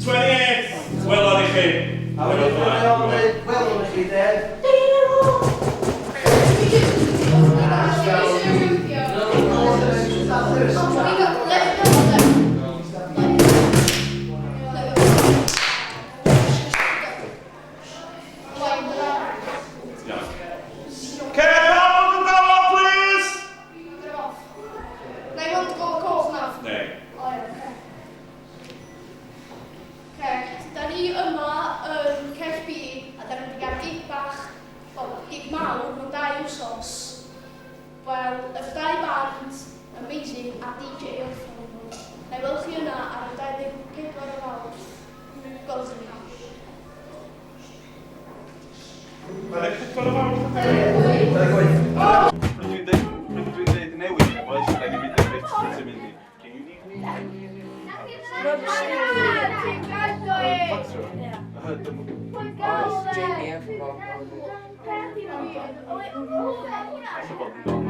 28th, welon i chi. A wedyn mae o'n dweud, welwn i chi, Dave. Iawn. Ce, pawb yn dawel, please! Na i weld gol coch na. Ne. O ie, oce. Oce, da ni yma yn Cell B a da ni wedi cael gig bach, wel, gig mawr mewn dau wsos. Wel, y dau band, amazing, a DJ wrth nhw. Na i weld chi yna ar y 24 o Fawrth. Gweld chi. 24 o Fawrth. 28. Pryd dwi'n deud, pryd dwi'n deud newid, oes, da ni'n mynd i'r bit lle ti'n mynd i. Jamie efo fo. Alla bod yn dod.